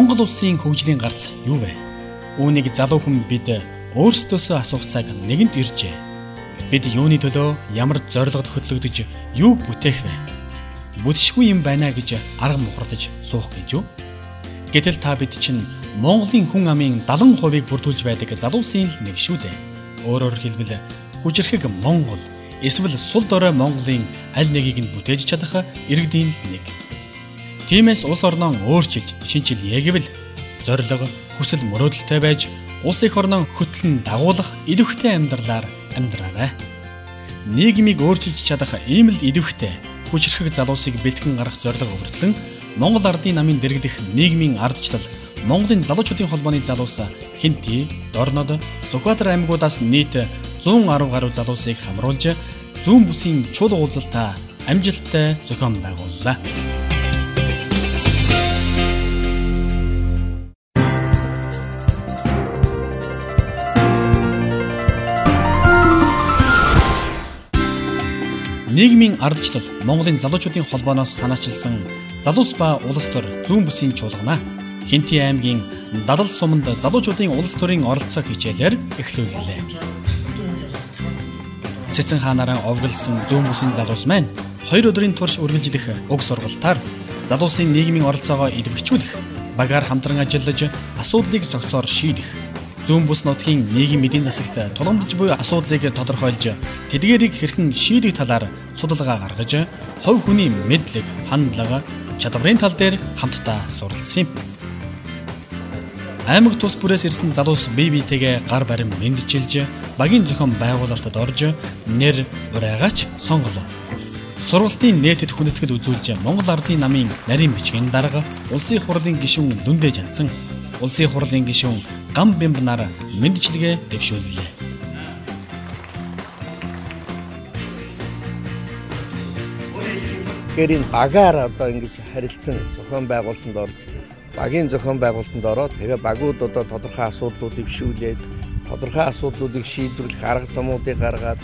Монгол улсын хөгжлийн гарц юу вэ? Үүнийг залуу хүн бид өөрсдөөсөө асуух цаг нэгэнт иржээ. Бид юуны төлөө ямар зорилгод хөтлөгдөж юуг бүтээх вэ? Бүтшгүй юм байна гэж арга мухардаж суух гэж юу? Гэтэл та бид чинь Монголын хүн амын 70%-ийг бүрдүүлж байдаг залуусын л нэг шүү дээ. Өөрөөр хэлбэл хүчирхэг Монгол эсвэл сул дорой Монголын аль нэгийг нь бүтээж чадах иргэдийн л нэг. Тиймээс улс орноо өөрчилж шинчилье гэвэл зорилго, хүсэл мөрөөдөлтэй байж улс эх орноо хөтлөн дагуулах идэвхтэй амьдралаар амьдраарай. Нийгмийг өөрчилж чадах ийм л идэвхтэй хүчирхэг залуусыг бэлтгэн гаргах зорилго өвөртлөн Монгол Ардын намын дэргэдэх нийгмийн ардчлал Монголын залуучуудын холбооны залуус Хинти, Дорнод, Сүхбаатар аймагуудаас нийт 110 гаруй залуусыг хамруулж зүүн бүсийн чуулга уулзалтаа амжилттай зохион байгууллаа. Нийгмийн ардчлал Монголын залуучуудын холбооноос санаачилсан залуус ба улс төр зүүн бүсийн чуулгана Хинти аймгийн Далал суманд залуучуудын улс төрийн оролцоо хичээлээр эхлүүллээ. Цэцэн хаанаараа овоглосон зүүн бүсийн залуус маань 2 өдрийн турш үргэлжлэх уг сургалтаар залуусын нийгмийн оролцоогоо идэвхжүүлэх, багаар хамтран ажиллаж асуудлыг цогцоор шийдэх, зүүн бүс нутгийн нийгэм эдийн засагт тулгамдж буй асуудлыг тодорхойлж тэдгээрийг хэрхэн шийдэх талаар судалгаа гаргаж хувь хүний мэдлэг, хандлага, чадварын тал дээр хамтдаа суралцсан юм. Аймаг тус бүрээс ирсэн залуус бие биетэйгээ гар барин мэндчилж, багийн зохион байгуулалтад орж нэр урайгаач сонголоо. Сургалтын нээлттэд хүндэтгэл үзүүлж Монгол Ардын намын нарийн бичгийн дарга, улсын хурлын гишүүн Лүндэ Жанцсан, улсын хурлын гишүүн Гам Бямбнаар мэндчилгээ дэвшүүллээ. Тэгэхээр энэ багаар одоо ингэж харилцсан зохион байгуулалтанд орж, багийн зохион байгуулалтанд ороод тэгээ багууд одоо тодорхой асуудлууд дэвшүүлээд, тодорхой асуудлуудыг шийдвэрлэх арга замуудыг гаргаад,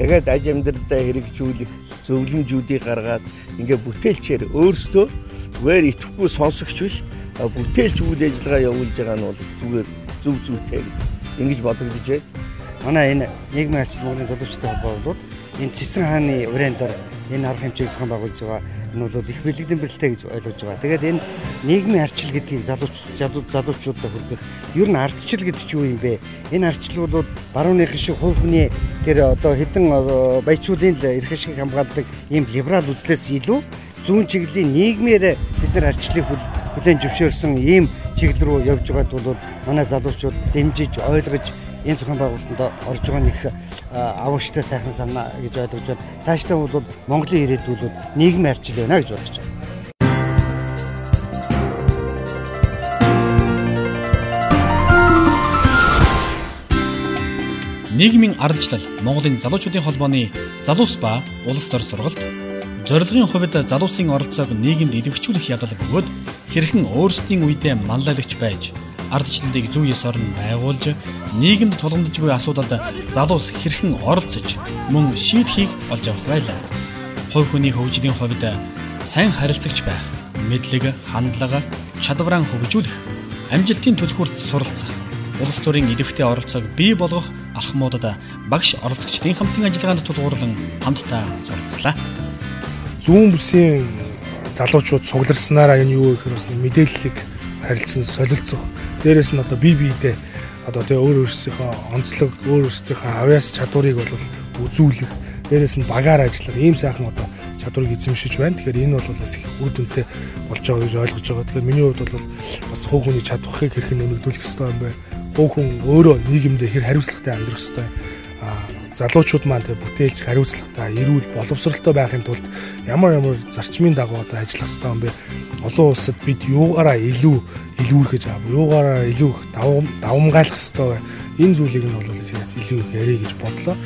тэгээд аж амьдралдаа хэрэгжүүлэх зөвлөмжүүдийг гаргаад ингээ бүтээлчээр өөрсдөө зүгээр итгэхгүй сонсогч биш, бүтээлч үйл ажиллагаа явуулж байгаа нь бол зүгээр зөв зүйтэй ингэж бодогдож байна. Манай энэ нийгмийн ардчлал Монголын залуучдын холбоо бол энэ Цэцэн хааны ураан дээр энэ арга хэмжээг зохион байгуулж байгаа энэ бол их бэлэгдэн бэлтэй гэж ойлгож байгаа. Тэгээд энэ нийгмийн ардчлал гэдгийг залуучуудад хүргэх ер нь ардчил гэдэг чинь юу юм бэ? Энэ ардчлал бол барууныхан шиг хувь хүний тэр одоо хэдэн баячуулын л эрх ашиг хамгаалдаг ийм либерал үзлээс илүү зүүн чиглэлийн нийгмээр бид нар ардчлалыг хүлээн зөвшөөрсөн ийм чиглэл рүү явж байгаад бол манай залуучууд дэмжиж ойлгож энэ зохион байгуулалтанд орж байгаа нь их авууштай сайхан санаа гэж ойлгож байна. Цаашдаа бол Монголын ирээдүйд бол нийгмийн ардчил байна гэж бодож байна. Нийгмийн ардчлал Монголын залуучуудын холбооны залуус ба улс төр сургалт зорилгын хувьд залуусын оролцоог нийгэмд идэвхжүүлэх явдал бөгөөд хэрхэн өөрсдийн үедээ манлайлагч байж ардчлалыг зөв ёсоор нь байгуулж нийгэмд тулгамдж буй асуудалд залуус хэрхэн оролцож мөн шийдэхийг олж авах байлаа. Хувь хүний хөгжлийн хувьд сайн харилцагч байх, мэдлэг, хандлага, чадвараа хөгжүүлэх, амжилтын түлхүүрт суралцах, улс төрийн идэвхтэй оролцоог бий болгох алхмуудад багш оролцогчдын хамтын ажиллагаанд тулгуурлан хамтдаа суралцлаа. Зүүн бүсийн залуучууд цугларснараа энэ юу гэхээр бас мэдээллийг харилцан солилцох. Дээрээс нь одоо бие биедээ одоо тэгээ өөр өөрсдийнхөө онцлог, өөр өөрсдийнхөө авьяас чадварыг бол үзүүлэх, дээрээс нь багаар ажиллах ийм сайхан одоо чадварыг эзэмшиж байна. Тэгэхээр энэ бол бас их үр дүнтэй болж байгаа гэж ойлгож байгаа. Тэгэхээр миний хувьд бол бас хувь хүний чадварыг хэрхэн нэмэгдүүлэх ёстой юм бэ? Хувь хүн өөрөө нийгэмдээ хэр хариуцлагатай амьдрах ёстой. Залуучууд маань тэг бүтээлч хариуцлагатай, эрүүл, боловсролтой байхын тулд ямар ямар зарчмын дагуу одоо ажиллах ёстой юм бэ? Олон улсад бид юугаараа илүү илүүрхэж аав, юугаараа илүү давамгайлах ёстой вэ? Энэ зүйлийг нь бол илүү их ярих гэж бодлоо.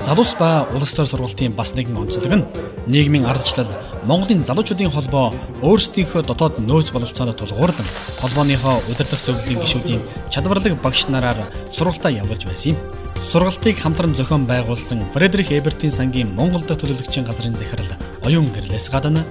Залуус ба улс төр сургалтын бас нэгэн онцлог нь нийгмийн ардчлал Монголын залуучуудын холбоо өөрсдийнхөө дотоод нөөц бололцоонд тулгуурлан холбооныхоо удирдах зөвлөлийн гишүүдийн чадварлаг багш нараар сургалтаа явуулж байсан юм. Сургалтыг хамтран зохион байгуулсан Фредерик Эбертийн сангийн Монгол дахь төлөөлөгчийн газрын захирал Оюун Гэрлээс гадна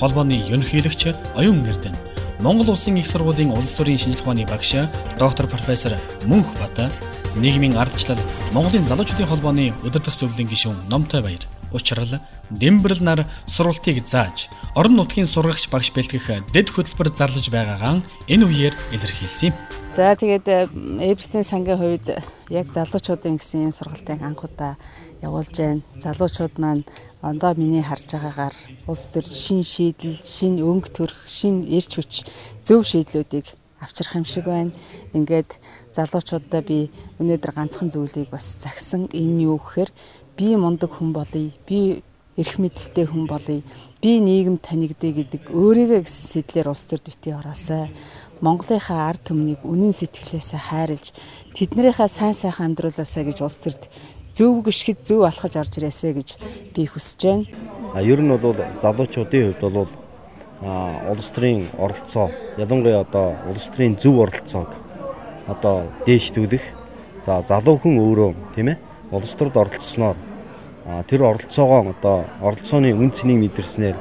холбооны ерөнхийлөгч Оюун Эрдэнэ, Монгол Улсын их сургуулийн улс төрийн шинжлэх ухааны багш доктор профессор Мөнх Бат, нийгмийн ардчлал Монголын залуучуудын холбооны удирдах зөвлөлийн гишүүн Номтой Баяр, Учрал Дэмбэрэл нар сургалтыг зааж орон нутгийн сургагч багш бэлтгэх дэд хөтөлбөр зарлаж байгаагаа энэ үеэр илэрхийлсэн юм. За тэгээд Эбертийн сангийн хувьд яг залуучуудын гэсэн юм сургалтыг анх удаа явуулж байна. Залуучууд маань ондоо миний харж байгаагаар улс төр шин шийдэл, шин өнгө төрх, шин эрч хүч, зөв шийдлүүдийг авчрах юм шиг байна. Ингээд залуучуудаа би өнөөдөр ганцхан зүйлийг бас загсан. Энэ юу гэхээр би мундаг хүн болъё, би эрх мэдэлтэй хүн болъё, би нийгэмд танигдъя гэдэг өөрийгөө гэсэн сэдлэр улс төрд битгий ороосай. Монголынхаа ард түмнийг үнэн сэтгэлээсээ хайрлж тэднийхээ сайн сайхан амьдруулаасай гэж улс төрд зөв гიშгэд зөв алхаж орж ирээсэй гэж би хүсэж байна. Ер нь бол залуучуудын хувьд бол улс төрийн оролцоо, ялангуяа одоо улс төрийн зөв оролцоог одоо дээшлүүлэх, за залуу хүн өөрөө тийм улс төрд оролцсноор тэр оролцоогоо одоо оролцооны үн цэнийг мэдэрснээр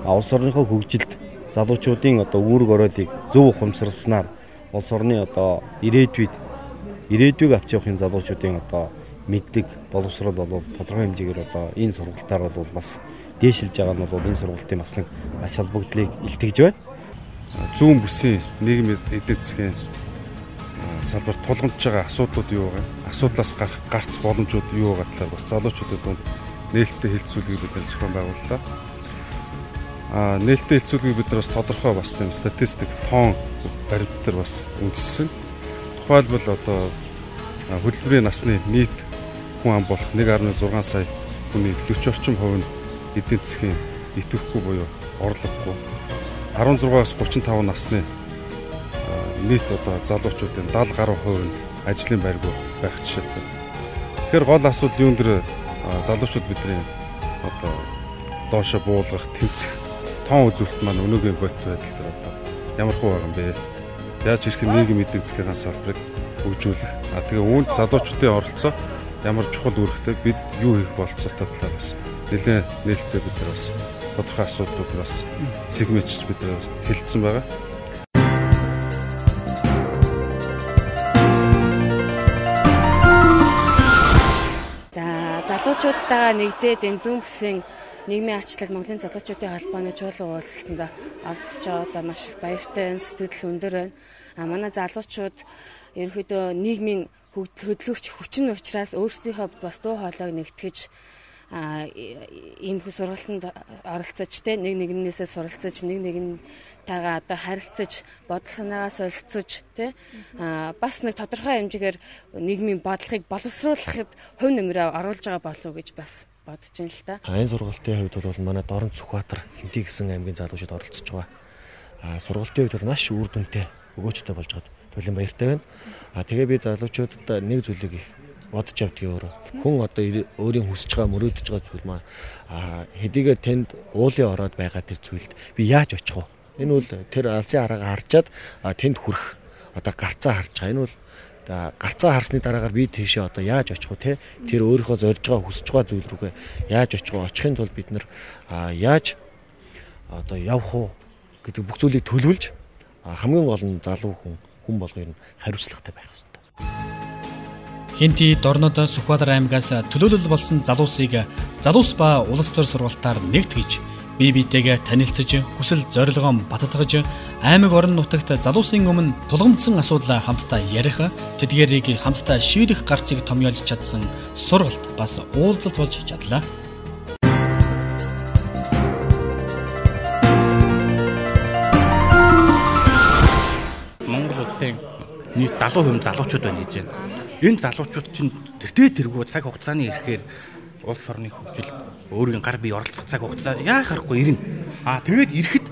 улс орныхоо хөгжилд залуучуудын одоо үүрэг оройлыг зөв ухамсарласнаар улс орны одоо ирээдүйг авч явахын залуучуудын одоо мэдлэг боловсрол бол тодорхой хэмжээгээр одоо энэ сургалтаар бол бас дээшилж байгаа нь бол энэ сургалтын бас нэг ач холбогдлыг илтгэж байна. Зүүн бүсийн нийгмийн эдийн засгийн салбарт тулгамдж байгаа асуудлууд юу байгаа? Асуудлаас гарах гарц боломжууд юу байгаа талаар бас залуучуудын дунд нээлттэй хэлцүүлгийг бид нар зохион байгууллаа. Нээлттэй хэлцүүлгийг бид нар бас тодорхой бас тийм статистик тоон баримт дээр бас үндэссэн. Тухайлбал одоо хөдөлмөрийн насны нийт хүн ам болох 1.6 сая хүний 40 орчим хувь нь эдийн засгийн идэвхгүй буюу орлогогүй. 16-аас 35 насны нийт одоо залуучуудын 70 гаруй хувь нь ажлын байргүй байх жишээтэй. Тэгэхээр гол асуудал юун дээр залуучууд бидний одоо доошо буулгах, тэмцэх тоон үзүүлэлт маань өнөөгийн бодит байдал дээр одоо ямар хуу байгаа юм бэ? Яаж хэрхэн нийгэм эдийн засгийн салбарыг хөгжүүлэх? Тэгээ үүнд залуучуудын оролцоо ямар чухал үүрэгтэй, бид юу хийх болцоотой талаар бас нэлээд нээлттэй бид нар бас тодорхой асуудлууд бас сегментчж бид нар хэлсэн байгаа. За залуучуудтайгаа нэгдээд энэ зүүн бүсийн нийгмийн ардчлал Монголын залуучуудын холбооны чуулган уулзалтанд оролцож байгаадаа маш их баяртай байна, сэтгэл өндөр байна. Манай залуучууд ерөнхийдөө нийгмийн хөдлөгч хүчин учраас өөрсдийнхөө бас дуу хоолойг нэгтгэж ийм сургалтанд оролцож те нэг нэгнээсээ суралцаж, нэг нэгнтэйгээ одоо харилцаж, бодол санаагаа солилцож те бас нэг тодорхой хэмжээгээр нийгмийн бодлогыг боловсруулахад хувь нэмрээ оруулж байгаа болов уу гэж бас бодож байна л та. Энэ сургалтын хувьд бол манай Дорнод Сүхбаатар Хэмтий гэсэн аймгийн залуучууд оролцож байгаа. Сургалтын хувьд бол маш үр дүнтэй, өгөөжтэй болж байгаад туйлын баяртай байна. Тэгээ би залуучуудад нэг зүйлийг их бодож явдгийг өөрөө. Хүн одоо өөрийн хүсэж байгаа, мөрөөдөж байгаа зүйл маань хэдийгээр тэнд уулын ороод байгаа тэр зүйлд би яаж очих вэ? Энэ бол тэр алсын хараагаа харчаад тэнд хүрэх одоо гарцаа харж байгаа. Энэ бол гарцаа харсны дараагаар би тийшээ одоо яаж очих вэ те? Тэр өөрийнхөө зорж байгаа, хүсэж байгаа зүйл рүүгээ яаж очих вэ? Очихын тулд бид нар яаж одоо явах уу гэдэг бүх зүйлийг төлөвлөж хамгийн гол нь залуу хүн болго ер нь хариуцлагатай байх ёстой. Хэнти Дорнод Сүхбаатар аймгаас төлөөлөл болсон залуусыг залуус ба улс төр сургалтаар нэгтгэж бие биетэйгээ танилцаж, хүсэл зорилгоо баттгаж, аймаг орон нутагт залуусын өмнө тулгамдсан асуудлаа хамтдаа ярих, тэдгээрийг хамтдаа шийдэх гарцыг томьёолж чадсан сургалт бас уулзалт болж чадлаа. Монгол улсын нийт 70% залуучууд байна гэж байна. Энэ залуучууд чинь тэртээ тэргүй цаг хугацааны ирэхээр улс орны хөгжил өөрийн гар бие оролцох цаг хугацаа яах аргагүй ирнэ. Тэгээд ирэхэд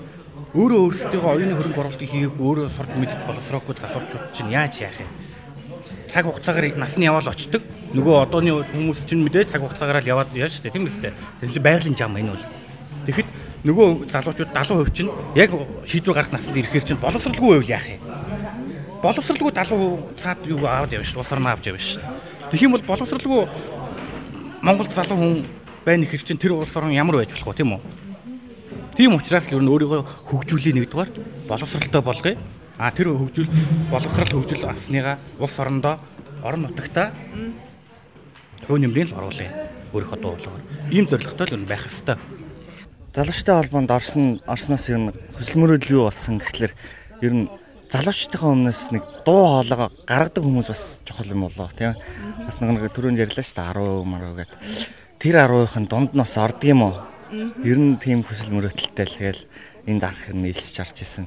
өөрөө өөрсдийнхөө оюуны хөрөнгө оруулалтыг хийгээгүй, өөрөө сурч мэдж боловсроогүй залуучууд чинь яаж яах юм? Цаг хугацаагаар насны яваал очдог. Нөгөө одооны хүмүүс чинь мэдээ цаг хугацаагаар л яваад яа шүү дээ, тийм үстэй. Тэр чинь байгалийн зам энэ бол. Тэгэхэд нөгөө залуучууд 70% чинь яг шийдвэр гаргах насанд ирэхээр чинь боловсралгүй байвал яах юм? Боловсралгүй 70% цаад юу аваад явна шүү, улс орноо авч явна шүү. Тэгэх юм бол боловсралгүй Монгол залуу хүн байна гэхэр чинь тэр улс орон ямар байж болох вэ, тийм үү? Тийм учраас л ер нь өөрийгөө хөгжүүлээ нэгдүгээр боловсралтай болгоё. А тэр хөгжил боловсрал хөгжил авсныгаа улс орондоо орон нутагтаа хувь нэмрийг л оруулъя. Өөрийнхөө дуудлогоор. Ийм зорилготой л ер нь байх ёстой. Залуучтай холбоонд орсноос ер нь хүсэл мөрөөдөл юу болсон гэхлээр ер нь залуучтайхаа өмнөөс нэг дуу хоолойгоо гаргадаг хүмүүс бас чухал юм болоо, тийм. Бас нэг түрүүнд ярьлаа шүү дээ 10% маруу гэд. Тэр 10%-ын дунд нь бас ордог юм уу? Ер нь тийм хүсэл мөрөөдөлтэй л тэгэл энд анх юм элсэж харж исэн.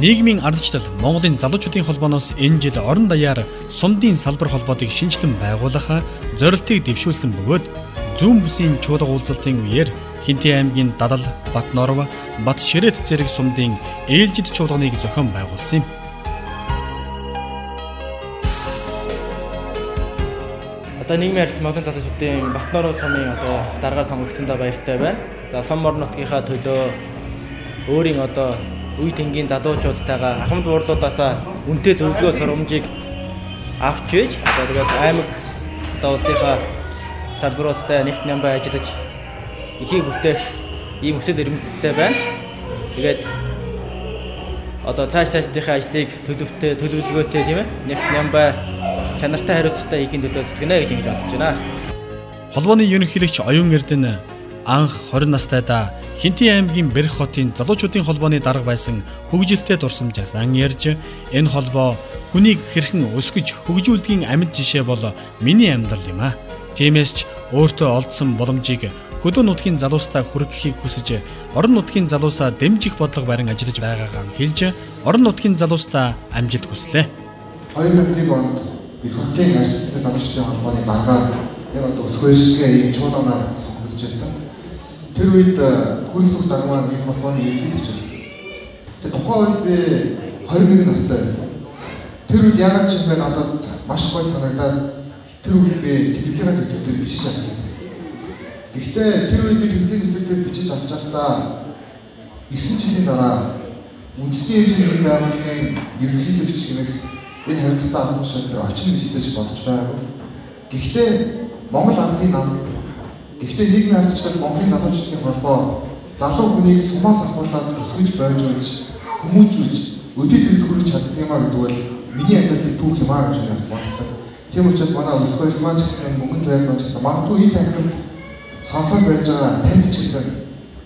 Нийгмийн ардчлал Монголын залуучуудын холбооноос энэ жил орон даяар сумдын салбар холбоотыг шинэчлэн байгуулах зорилтыг дэвшүүлсэн бөгөөд зүүн бүсийн чуулга уулзалтын үеэр Хинтээ аймгийн Дадал, Батнорв, Батширэт зэрэг сумдын ээлжид чуулганыг зохион байгуулсан юм. Одоо нийгмийн ардчлал Монголын залуучуудын Батноров сумын одоо даргаар сонгогдсондоо баяртай байна. За сум орон нутгийнхаа төлөө өөрийн одоо үе тэнгийн залуучуудтайгаа ахмад буурлуудаасаа үнэтэй зөвлөгөө сургамжийг авч байж одоо тэгээд аймаг одоо улсынхаа салбаруудтай нэгт нямбай ажиллаж ихийг бүтээх ийм өсөл эрмэлзэлтэй байна. Тэгээд одоо цааш цаашдынхаа ажлыг төлөвтэй, төлөвлөгөөтэй тийм нэгт нямбай чанартай хариуцлагатай хийхин төлөө зүтгэнэ гэж ингэж бодож байна. Холбооны ерөнхийлөгч Оюун Эрдэнэ анх 20 настайдаа Хинтээ аймгийн Бэрх хотын залуучуудын холбооны дарга байсан хөгжилтэй дурсамжаас ан ярьж энэ холбоо хүнийг хэрхэн өсгөж хөгжүүлдгийн амьд жишээ бол миний амьдрал юм а. Тиймээс ч өөртөө олдсон боломжийг хөдөө нутгийн залуустаа хүргэхийг хүсэж орон нутгийн залуусаа дэмжих бодлого барин ажиллаж байгаагаа хэлж орон нутгийн залуустаа амжилт хүслээ. 2001 онд Бэрх хотын арчилсан залуучдын холбооны даргаар яг одоо өсгөөшгээ ийм чуулганаар сонгогдож байсан. Тэр үед Хөрсөх дарга маань энэ холбооны ерөнхийлөгч байсан. Тэгээ тухайн үед би 21 настай байсан. Тэр үед яагаад ч юм бэ надад маш гоё санагдаад тэр үеийг би тэмдэглэлийн дэвтэр дээр бичиж авч байсан. Гэхдээ тэр үед би тэмдэглэлийн дэвтэр дээр бичиж авч байхдаа 9 жилийн дараа үндэсний хэмжээний байгууллагын ерөнхийлөгч гэмэх энэ хариуцлагатай албан тушаал дээр очино гэж хизээж бодож байгаагүй. Гэхдээ Монгол Ардын нам, гэхдээ нийгмийн ардчлал Монголын залуучдын холбоо залуу хүнийг сумаас ахуулаад өсгөж бойжуулж, хүмүүжүүлж, өдий зэрэг хүргэж чаддаг юм а гэдэг бол миний амьдралын түүх юм а гэж би бас боддог. Тийм учраас манай өсгөөл маань ч гэсэн мөнгөн тойрог маань ч гэсэн магадгүй энэ танхимд сонсоод байж байгаа танд ч гэсэн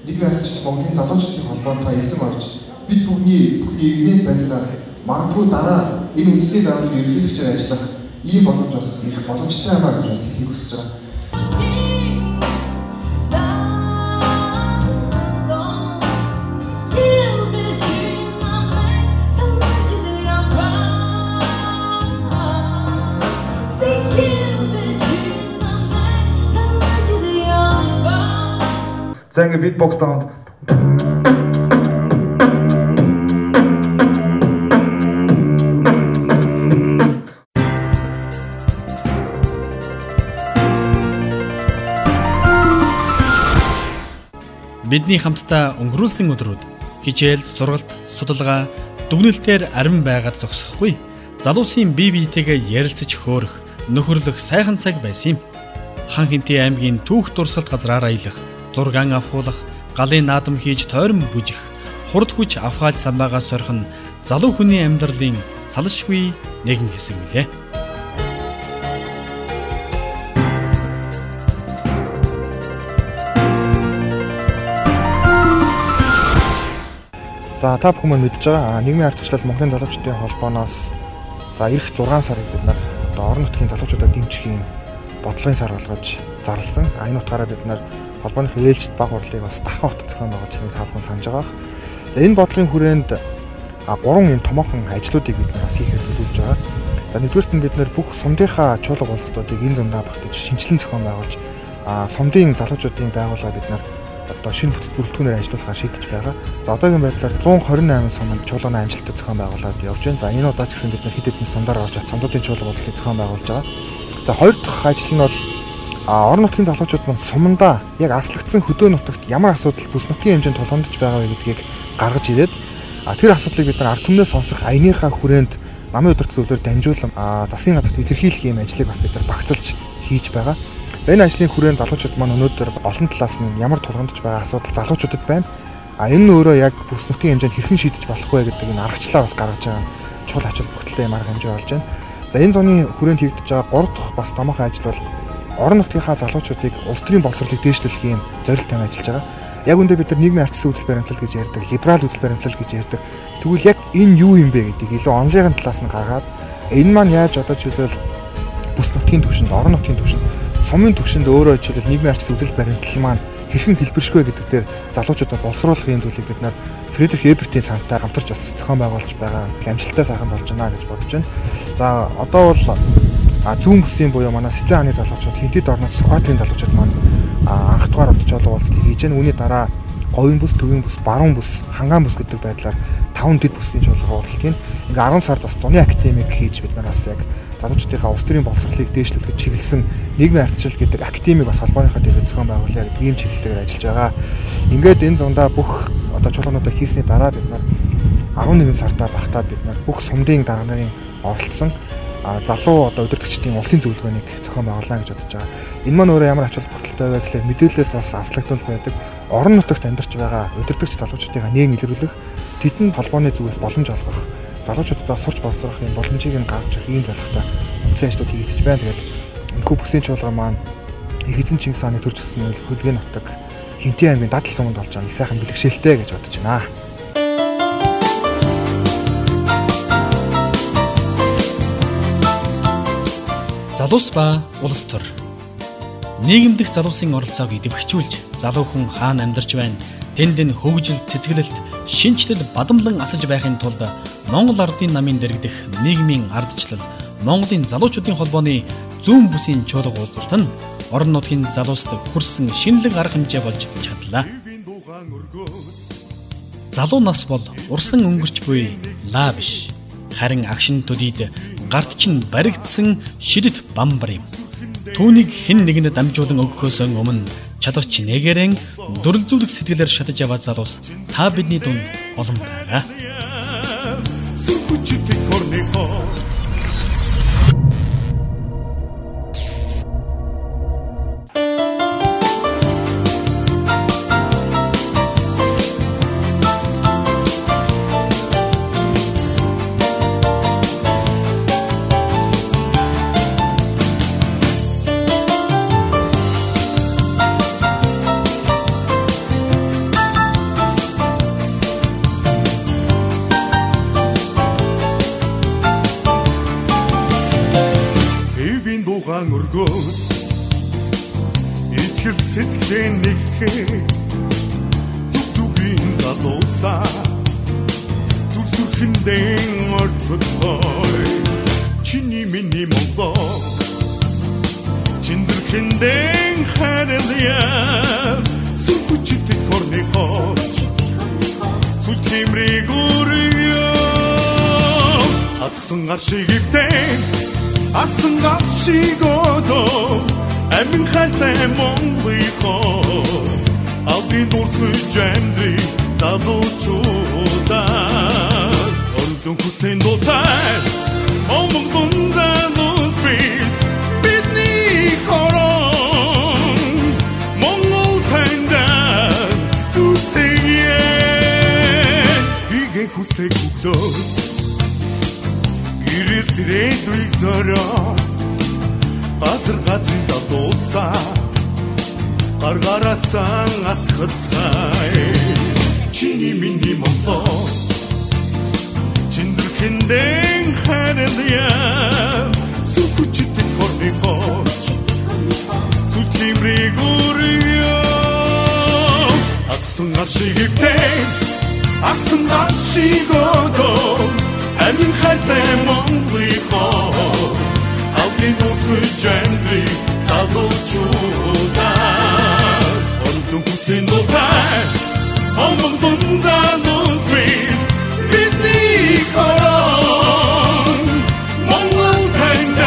нийгмийн ардчлал Монголын залуучдын холбоонд та эсэм орж бид бүхний игнэд байснаар магадгүй дараа энэ үндэсний байгууллагын ерөнхийлөгчөөр ажиллах ийм боломж бас ирэх боломжтой юм а гэж бас хэлхийг хүсэж байгаа. За ингээ битбокс даунд Бидний хамтдаа өнгөрүүлсэн өдрүүд хичээл, сургалт, судалгаа, дүгнэлтээр арвин байгаад зогсохгүй. Залуусын бие биетэйгээ ярилцаж хөөрөх, нөхөрлөх сайхан цаг байсан юм. Хан Хинтээ аймгийн түүх дурсгалт газраар аялах, зургаан авахуулах, галын наадам хийж тойрон бүжих, хурд хүч авхаалж самбаагаа сорих нь залуу хүний амьдралын салшгүй нэгэн хэсэг билээ. За та бүхэн маань мэдж байгаа нийгмийн ардчлал Монголын залуучдын холбооноос за ирэх 6 сарыг бид нар одоо орон нутгийн залуучуудад дэмжих юм бодлогын сар болгож зарласан. Энэ утгаараа бид нар холбооныхоо ээлжид баг хурлыг бас Дархан хотод зохион байгуулж байгааг та бүхэн санаж байгаа. За энэ бодлогын хүрээнд гурван юм томоохон ажлуудыг бид нар бас хийхээр төлөвлөж байгаа. За нэгдүгээрт нь бид нар бүх сумдынхаа чуулга уулзалтуудыг энэ зундаа багтаж шинжилэн зохион байгуулж сумдын залуучуудын байгууллага бид нар одоо шинэ бүтц бүрэлдэхүүнээр ажиллуулахаар шийдэж байгаа. За одоогийн байдлаар 128 сум чуулганы амжилттай зохион байгуулад явж байна. За энэ удаа ч гэсэн бид нар хэд хэдэн сумдаар орж сумдуудын чуулга уулзалтыг зохион байгуулж байгаа. За хоёр дахь ажил нь бол Орон нутгийн залуучууд маань сумандаа яг аслагдсан хөдөө нутагт ямар асуудал бүс нутгийн хэмжээнд тулгамдж байгаа вэ гэдгийг гаргаж ирээд тэр асуудлыг бид нар ард түмнээс сонсох аяныхаа хүрээнд намын удирдах зөвлөлөөр дамжуулан засгийн газарт илэрхийлэх юм ажлыг бас бид нар багцлж хийж байгаа. За энэ ажлын хүрээнд залуучууд маань өнөөдөр олон талаас нь ямар тулгамдж байгаа асуудал залуучуудад байна. Энэ нь өөрөө яг бүс нутгийн хэмжээнд хэрхэн шийдэж болох вэ гэдэг энэ аргачлалаа бас гаргаж байгаа нь чухал ач холбогдолтой юм арга хэмжээ болж байна. За энэ зуны хүрээнд хийгдэж байгаа 3 дахь бас томоохон ажил бол орон нутгийнхаа залуучуудыг улс төрийн боловсролыг дээшлүүлэх юм зорилт тавиан ажиллаж байгаа. Яг үндэ бид нар нийгмийн арчилсан үзэл баримтлал гэж ярьдаг, либерал үзэл баримтлал гэж ярьдаг. Тэгвэл яг энэ юу юм бэ гэдгийг илүү онлын талаас нь гаргаад энэ маань яаж одоо жишээлбэл бүс нутгийн түвшинд, орон нутгийн түвшинд, сумын түвшинд өөрөө жишээлбэл нийгмийн арчилсан үзэл баримтлал маань хэрхэн хэлбэршгүй гэдэг дээр залуучуудад боловсруулах юм зүйлийг бид нар Фридрих Эбертийн сантай хамтарч бас зохион байгуулж байгаа амжилттай сайхан болж байна гэж бодож байна. За одоо бол зүүн бүсийн буюу манай Сэцэн хааны залуучууд, Хинтэд орнод Сүхбаатарын залуучууд маань анх дугаар одоо чуулга уулзалтыг хийж байна. Үүний дараа Говийн бүс, Төвийн бүс, Баруун бүс, Хангаан бүс гэдэг байдлаар 5 дэд бүсийн чуулга уулзалт хийн. Ингээ 10 сард бас зуны академик хийж бид нар бас яг залуучдынхаа улс төрийн боловсролыг дээшлүүлэхэд чиглэсэн нийгмийн ардчил гэдэг академик бас холбооныхоо дээр зохион байгуулъя гэдэг ийм чиглэлээр ажиллаж байгаа. Ингээд энэ зундаа бүх одоо чуулгануудаа хийсний дараа бид нар 11 сартаа багтаад бид нар бүх сумдын дарга нарын оролцсон залуу одоо удирдагчдын улсын зөвлөгөөнийг зохион байгуулна гэж бодож байгаа. Энэ маань өөрөө ямар ач холбогдолтой вэ гэхлээр мэдээлэлээс бас аслагдвал байдаг. Орон нутагт амьдарч байгаа удирдагч залуучдынхаа нээн илрүүлэх, тэдэнд холбооны зүгээс боломж олгох, залуучуудаа сурч боловсрох юм боломжийг нь гаргаж өгөх ийм зорилготой үндсэн ажлууд хийгдэж байна. Тэгээд энэхүү бүсийн чуулган маань их эзэн Чингис хааны төрж өссөн хөлгийн нутаг Хинтээ аймгийн дадал суманд болж байгаа их сайхан бэлгшээлтэй гэж бодож байна. Залуус ба улс төр. Нийгэмдэх залуусын оролцоог идэвхжүүлж залуу хүн хаана амьдарч байна, тэнд нь хөгжил, цэцгэлэлт, шинэчлэл бадамлан асаж байхын тулд Монгол Ардын намын дэргэдэх нийгмийн ардчлал Монголын залуучуудын холбооны зүүн бүсийн чуулга уулзалт нь орон нутгийн залууст хүрсэн шинэлэг арга хэмжээ болж чадлаа. Залуу нас бол урсан өнгөрч буй лаа биш. Харин агшин төдийд гарт чинь баригдсан шидэт бамбар юм. Түүнийг хэн нэгэнд дамжуулан өгөхөөс өмнө чадах чинээгээрэн дүрлзүүлэх сэтгэлээр шатаж яваа залуус та бидний дунд олон байгаа. Итгэл сэтгэлээ нэгтгэх зүг зүгийн залуусаа зүр зүрхэндээ ортоцгой чиний миний Монгол чин зүрхэндээ хайрлая сүр хүчит хорныхоо сүл тиймрийг өргөё атгсан гар шиг ивдэн асан гар шиг өдөө амин хайртай Монголынхоо албын дурсаж амьдрий залуучуудаа ордон хүслийн дуутай Монголын залуус бид бидний хорон Монгол танд зүтгэе гигэ хүслэг өглөө гэрэл ирээдүйг зориод газар газрын залуусаа гаргараасан атгацгай чиний миний Монгол чин зүрхэндээ хайрлая сүр хүчит хорныхоо сүл тиймрийг өргөё асан гар шиг ивдэн асан гар шиг өдөө амин хайртай Монголынхоо албын дурсаж амьдрий залуучуудаа ордон хүслийн дуутай Монголын залуус бид бидний хорон Монгол танд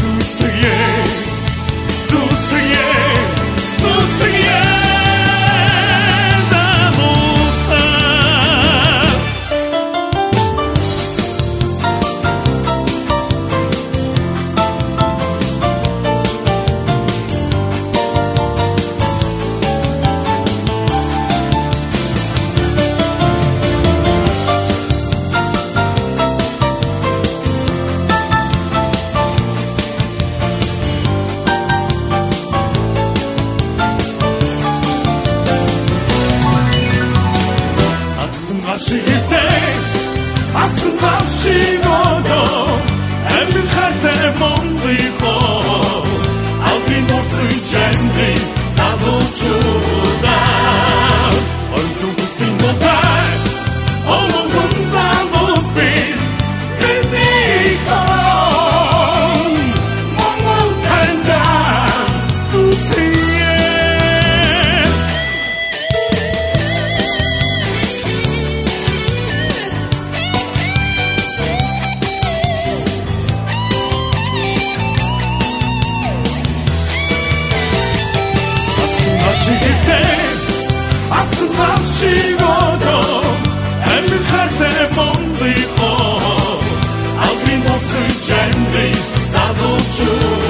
зүтгэе. Залуучуудаа Ордон хүслийн дуутай Омогон залуус би Бидний хон Монгол таньдаа зүтгэе. Асан ашигтэй асан ашиг одоо амин хайртай Монголын хоо албан босгож амьдрий залуучуудаа.